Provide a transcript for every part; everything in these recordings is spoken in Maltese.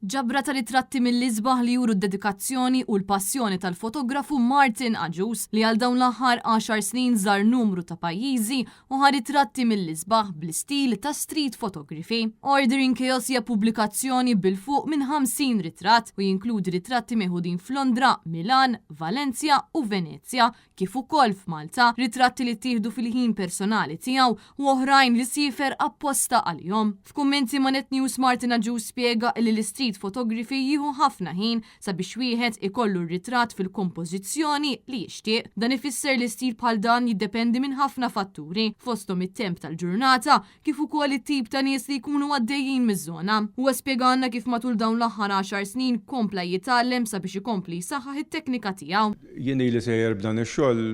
Ġabra ta' ritratti mill-isbaħ li juru d-dedikazzjoni u l-passjoni tal-fotografu Martin Agius li għal dawn l-aħħar għaxar snin żar numru ta' pajjiżi u ħa ritratti mill-isbaħ bl-istil ta' street photography. Order in Chaos hija pubblikazzjoni bil-fuq minn 50 ritratt u jinkludi ritratti meħudin f'Londra, Milan, Valencia u Venezja kif ukoll f'Malta, ritratti li ttieħdu fil-ħin personali tiegħu u oħrajn li siefer apposta għalihom. F'kummenti ma' Net News Martin Agius spjega illi l-istreet photography jieħu ħafna ħin sabiex wieħed ikollu r-ritratt fil-kompożizzjoni li jixtieq. Dan ifisser li stil bħal dan jiddependi minn ħafna fatturi, fosthom it-temp tal-ġurnata, kif ukoll it-tip ta' nies li jkunu għaddejjin miż-żona. Huwa spjegalna kif matul dawn l-aħħar għaxar snin kompla jitgħallem sabiex ikompli jsaħħaħ it-teknika tiegħu. Jien ili sejjer b'dan ix-xogħol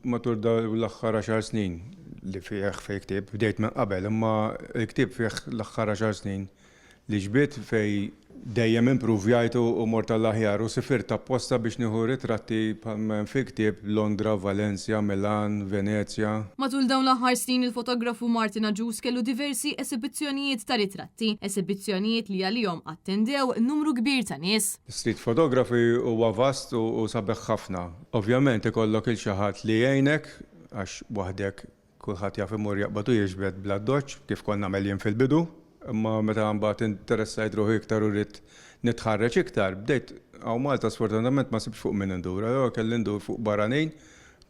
matul dawn l-aħħar għaxar snin li fih fejn ktieb, bdejt minn qabel imma l-ktieb fih l-aħħar għaxar snin li ġbidt fejn dejjem impruvjajt u mort għall-aħjar u sifirt apposta biex nieħu ritratti bħalma hemm fil-ktieb, Londra, Valencia, Milan, Venezja. Matul dawn l-aħħar snin il-fotografu Martin Agius kellu diversi esibizzjonijiet ta' ritratti, esibizzjonijiet li għalihom attendew numru kbir ta' nies. Street photography huwa vast u sabiħ ħafna. Ovvjament ikollok 'il xi ħadd li jgħinek għax waħdek Kulħadd jaf imur jaqbad u jiġbed bl-addoċċ, kif kont nagħmel jien fil-bidu, imma meta mbagħad interessajt ruħi iktar u ridt nitħarreġ iktar, bdejt hawn Malta sfortunatament ma sibtx fuq min indur, allura kelli ndur fuq barranin,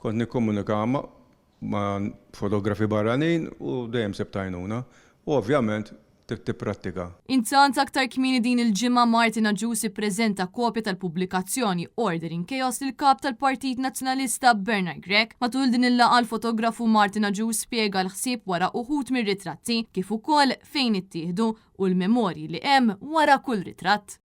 kont nikkomunika ma' fotografi barranin u dejjem sibt għajnuna. U ovvjament trid tipprattika. Intant, aktar kmieni din il-ġimgħa Martin Agius ippreżenta kopja tal-pubblikazzjoni Order in Chaos lill-Kap tal-Partit Nazzjonalista Bernard Grech. Matul din il-laqgħa l-fotografu Martin Agius spjega l-ħsieb wara uħud mir-ritratti, kif ukoll fejn ittieħdu u l-memorji li hemm wara kull ritratt.